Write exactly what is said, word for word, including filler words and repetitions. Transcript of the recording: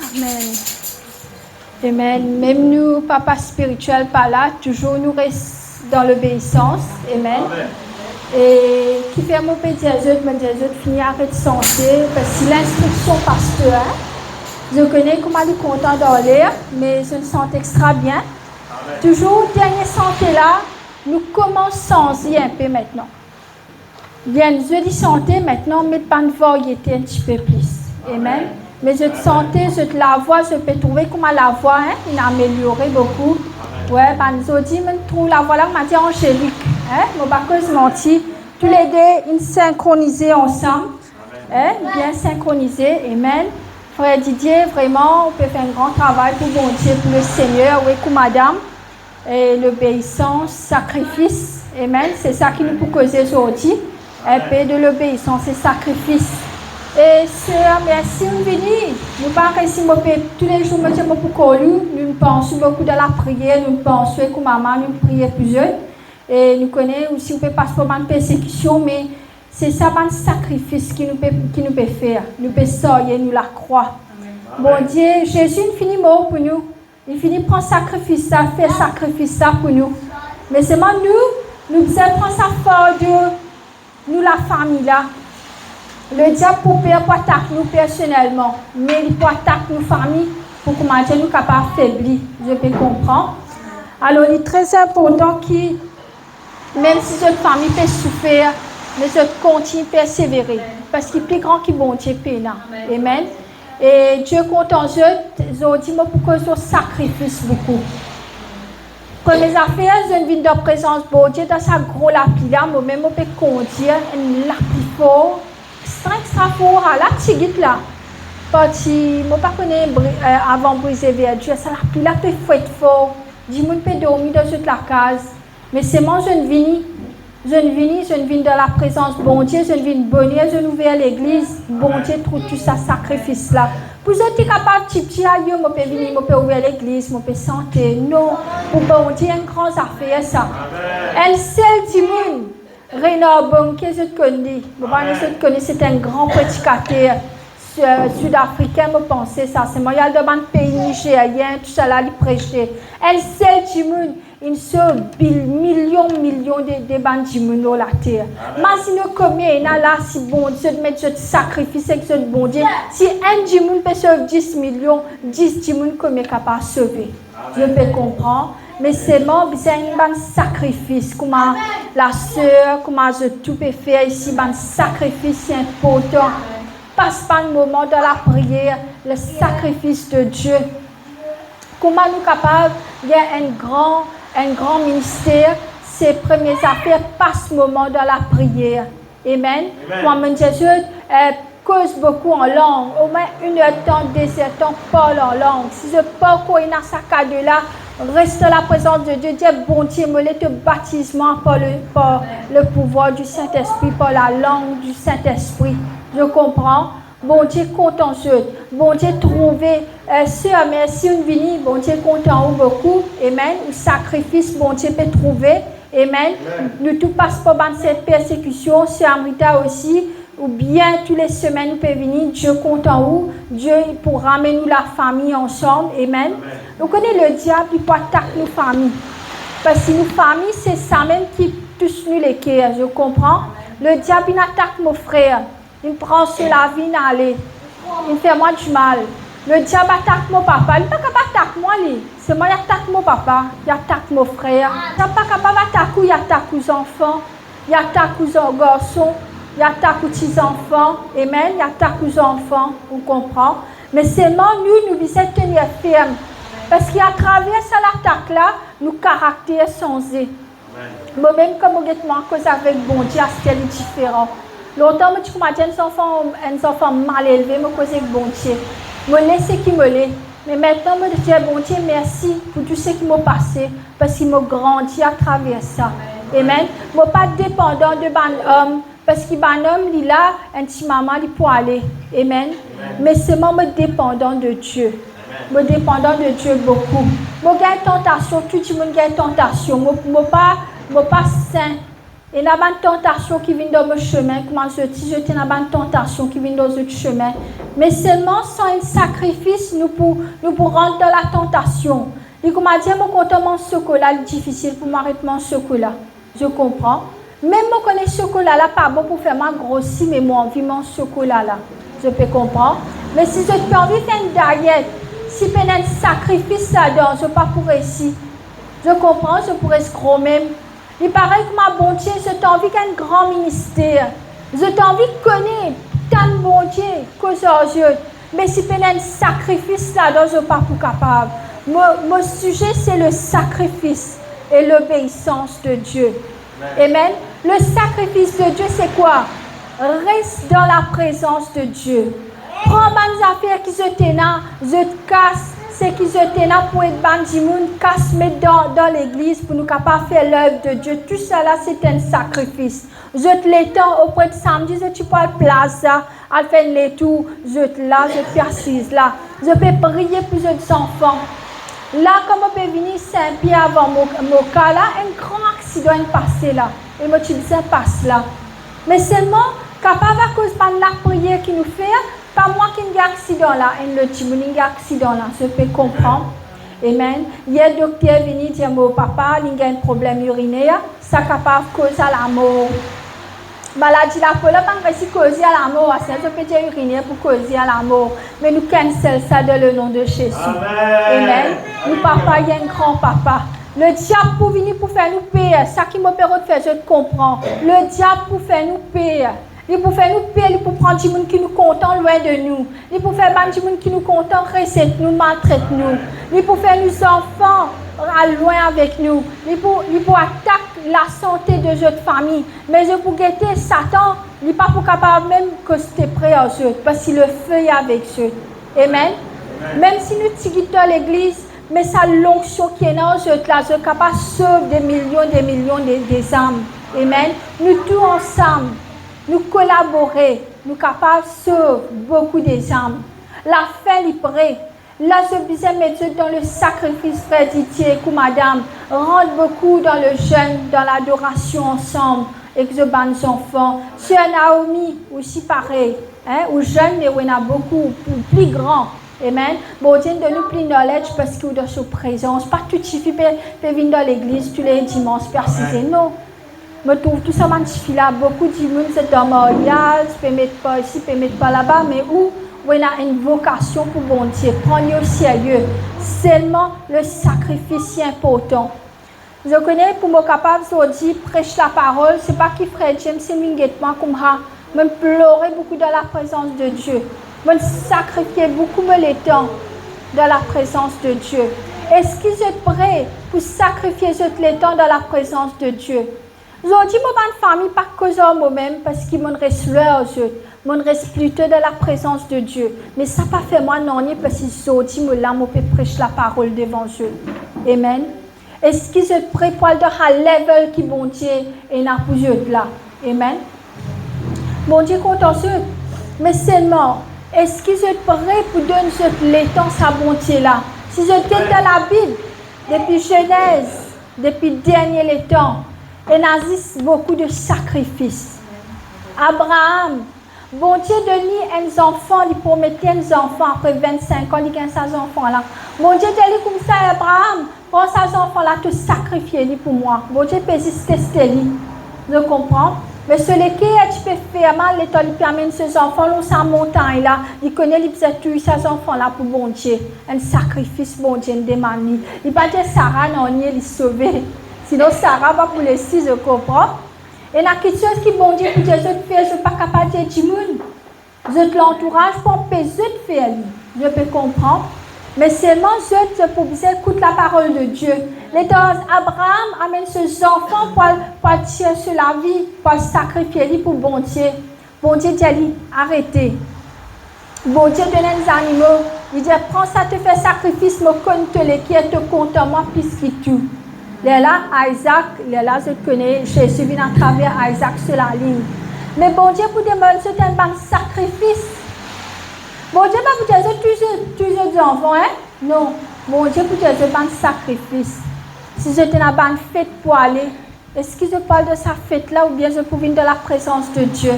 Amen. Amen. Mem nou papa spiritiel pa la, touzour nou res dan lobeisans. Amen. Amen. E kifer mo pe dir zot, mo dir zot fini aret sanze, parski linstriksion paster, zot kone kouma li kontan dan ler, me zot sant extra bien. Amen. Touzour dernie sante la, nou koumans sanze inpe aster. Bien, zot li sante, aster met bann variete enn tipe plis. Amen. Amen. Me zot sante, zot lavwa, zot pe trouve kouma lavwa, hein, inn ameliore boukou. Amen. Wi, bann zordi, mo trouv lavwa la, mo dir anzelik, hein, mo pa koz manti. Toulede inn sinkronize ansam, hein, bien sinkronize. Amen. Frer Didier, vremem, ou pe fer enn gran travay pou Bondie, pou Lesegner, ou ek ou madam. E lobeisans, sakrifis. Amen. Se sa ki nou pou koze zordi, inpe de lobeisans e sakrifis. E ser, mersi ou'nn vini. Nou pa resi, mo pe, toulezour mo dir mo pou kol ou, nou pans boukou dan lapriyer, nou pans ek ou mama, nou priye pou zot. E nou kone osi ou pe pas par bann persekision, me se sa bann sakrifis ki nou pe, ki nou pe fer. Nou pe sarye nou lakrwa. Amen. Bondie, Zezi inn fini mor pou nou. Li fini pran sakrifis la, fer sakrifis la pou nou. Me selman nou, nou bizin pran sa fardo nou lafami la. Lediab pou per pou atak nou personelman, me li pou atak nou fami pou koumadir nou kapav febli. Zot pe konpran? Alor, li tre inportan ki mem si zot fami pe soufer, me zot kontign persevere, parski pli gran ki Bondie pena. Amen. E Die kontan zot, zordi mo pou koz lor sakrifis boukou. Premie zafer, zot inn vinn dan prezans Bondie dan sa gro lapli la, momem mo pe kondir, enn lapli for, extra, extra for, ala tigit la. Parski mo pa kone bri-, eh, avan Brise Verdure, sa lapli la pe fwet for, dimoun pe dormi dan zot lakaz. Me selman zot inn vini, zot inn vini, zot inn vinn dan laprezans Bondie, zot inn vinn boner, zot inn ouver legliz, Bondie trouv tou sa sakrifis la. Pou zot ti kapav ti dir, "Ayo, mo pe vini, mo pe ouver legliz, mo pe sante." Non, pou Bondie enn gran zafer sa. Enn sel dimoun, Reinhard Bonnke, zot konn li. Mo pa kone si zot konn li, se enn gran predikater, si-, sidafrikin, mo panse sa. Selman li al dan bann pei nizerien, tousala, li prese. Enn sel dimoun, inn sov bil-, milion, milion de, de bann dimoun lor later. Imazine konbien ena la, si Bondie, zot met zot sakrifis ek zot Bondie, si enn dimoun pe sov dis milion, dis dimoun konbien kapav sove? Zot pe konpran? Me selman bizin enn bann sakrifis, kouma laser, kouma zot tou pe fer isi, bann sakrifis inportan. Pas bann moman dan lapriyer, le sakrifis de Die. Kouma nou kapav gagn enn gran, enn gran minister? Se premie zafer, pas moman dan lapriyer. Amen. Amen. Kouma mo dir zot, eh, koz boukou an lang, omwin enn er tan, de er tan, parl an lang. Si zot pankor ena sa kado la, res dan laprezans de Die, dir, "Bondie, mo le to batiz mwa par le, par le pouvwar di Sintespri, par lalang di Sintespri." Zot konpran? Bondie kontan zot. Bondie trouve, eh, ser, mersi ou'nn vini, Bondie kontan ou boukou. Amen. Ou sakrifis, Bondie pe trouve. Amen. Amen. Nou tou pas par bann se-, persekision, ser Amrita osi, oubien tou le semenn ou pe vini, Die kontan ou, Die pou ramenn ou lafami ansam. Amen. Amen. Nou kone lediab, li pou atak nou fami. Parski nou fami, se samem ki tous nou leker, zot konpran? Lediab inn atak mo frer. Inn pran so lavi, inn ale. Inn fer mwa dimal. Lediab atak mo papa, li pa kapav atak mwa, li. Selman li atak mo papa, li atak mo frer. Lediab pa kapav atak ou, li atak ou zanfan, li atak ou zan-, garson, li atak ou ti zanfan. Amen, li atak ou zanfan, ou konpran. Me selman nou, nou bizin tenir ferm. Parski atraver sa latak la, nou karakter sanze. Momem, kan mo get mwa koz avek Bondie, aster li diferan. Lontan, mo ti koumadir enn zanfan, enn zanfan mal elve, mo koz ek Bondie. Mo le seki mo le. Me aster mo dir Bondie mersi pou tou seki mo pase, parski mo grandi atraver sa. Amen. Mo pa depandan de bann om, parski bann om, li la, enn ti moman, li pou ale. Amen. Amen. Me selman mo depandan de Die. Mo depandan de Die boukou. Mo gagn tantasion, tou dimoun gagn tantasion. Mo, mo pa, mo pa sin. Ena bann tantasion ki vinn dan mo sime, kouma zot ti, zot ena bann tantasion ki vinn dan zot sime. Me selman san enn sakrifis, nou pou, nou pou rant dan latantasion. Li kouma dir, mo kontan manz sokola, li difisil pou mwa aret manz sokola. Zot konpran? Mem mo kone sokola la pa bon pou fer mwa grosi, me mo anvi manz sokola la. Zot pe konpran? Me si zot pe anvi fer enn dayet, si pena enn sakrifis ladan, zot pa pou resi. Zot konpran? Zot pou res gro mem. Li parey kouma Bondie, zot anvi gagn gran minister. Zot anvi kone, tann Bondie, koz ar zot. Me si pena enn sakrifis ladan, zot pa pou kapav. Mo, mo size, se le sakrifis e lobeisans de Dieu. Amen. Le sakrifis de Dieu, se kwa? Res dan laprezans de Dieu. Pran bann zafer ki zot ena, zot kas, seki zot ena pou ed bann dimoun, kas met dan, dan legliz pou nou kapav fer lev de Dieu. Tousala, se enn sakrifis. Zot letan, opre de samdi, zot ti pou al plaza, al fer enn letour, zot la, zot pe asiz la, zot pe priye pou zot zanfan. La, kan mo pe vini Sin-Pier avan mo, mo ka la, enn gran aksidan inn pase la, e mo ti bizin pas la. Me selman, kapav akoz bann lapriyer ki nou fer, pa mwa ki inn gagn aksidan la, enn lot dimoun inn gagn aksidan la, zot pe konpran? Amen. Yer dokter vini dir mo papa, li gagn problem iriner, sa kapav koz a lamor. Maladi lapo la pa'nn resi koze a lamor, aster zot pe dir iriner pou koze a lamor. Me nou cancel sa dans le nom de Jésus. Amen. Amen. Nou papa, li enn gran papa. Lediab pou vini pou fer nou per, sa ki mo pe rod fer zot konpran. Lediab pou fer nou per. Li pou fer nou per, li pou pran dimoun ki nou kontan lwin de nou. Li pou fer bann dimoun ki nou kontan rezet nou, maltret nou. Li pou fer nou zanfan al lwin avek nou. Li pou, li pou atak lasante de zot fami. Me zot pou gete, Satan, li pa pou kapav mem koste pre ar zot, parski lefe avek zot. Amen. Amen. Mem si nou tigit dan legliz, me sa lonksion ki ena ar zot la, zot kapav sov de milion, de milion de, de zam. Amen. Nou tou ansam, nou kolabore, nou kapav sov boukou de zam. Lafin li pre. La zot bizin met zot dan le sakrifis, frer Didier ek madam. Rant boukou dan le zenn, dan ladorasion ansam ek zot bann zanfan. Ser Naomi, ou osi parey, hein, ou zenn, me ou ena boukou, pli, pli gran. Amen. Bondie donn ou pli knowledge parski ou dan so prezans. Pa tou tifi pe, pe vinn dan legliz toule dimans, pe asize, non. Mo trouv tou sa bann tifi la, boukou dimoun zot dan maryaz, pe met par isi, pe met par laba, me ou, ou ena enn vokasion pou Bondie, pran li o serye. Selman le sakrifis li inportan. Zot kone, pou mo kapav zordi pres laparol, se pa ki frer James inn vinn get mwa koumsa, mo'nn plore boukou dan laprezans de Dieu. Mo'nn sakrifie boukou mo letan dan laprezans de Dieu. Eski zot pre pou sakrifie zot letan dan laprezans de Dieu? Zordi mo bann fami pa koz ar momem parski mo'nn res lwin ar zot, mo'nn res plito dan laprezans de Dieu. Me sa pa fer mwa nanye parski zordi mo la, mo pe pres laparol devan zot. Amen. Eski zot pre pou al dan sa level ki Bondie ena pou zot la? Amen. Bondie kontan zot, me selman, eski zot pre pou donn zot letan sa Bondie la? Si zot get dan Labib, depi Zenez, depi dernie letan, ena zis boukou de sakrifis. Abraam, Bondie donn li enn zanfan, li promet li enn zanfan, apre vinn-sink an, li gagn sa zanfan la. Bondie dir li koumsa, Abraam, pran sa zanfan la, to sakrifie li pou mwa. Bondie pe zis teste li. Zot konpran? Me so leker ti pe fer mal letan li pe amenn so zanfan lor sa montagn la. Li kone li bizin touy sa zanfan la pou Bondie. Enn sakrifis Bondie inn demann li. Li pa dir Sara nanye, li sove. Sinon Sara pa pou les li, zot konpran? Ena kiksoz ki Bondie pou dir zot fer, zot pa kapav dir dimoun. Zot lantouraz pou anpes zot fer li. Zot pe konpran? Me selman zot, zot pou bizin ekout laparol de Dieu. Letan Abraam amenn so zanfan pou al, pou al tir so lavi, pou al sakrifie li pou Bondie, Bondie dir li, "Arete." Bondie donn enn zanimo, li dir, "Pran sa, to fer sakrifis, mo konn to leker, to kontan mwa plis ki tou." Lerla Izaak, lerla zot kone, Zezi vinn atraver Izaak so laliny. Me Bondie pou demann zot enn bann sakrifis. Bondie pa pou dir zot touy zot, touy zot zanfan, hein? Non, Bondie pou dir zot bann sakrifis. Si zot ena bann fet pou ale, Eski zot pou al dan sa fet la oubien zot pou vinn dan laprezans de Die?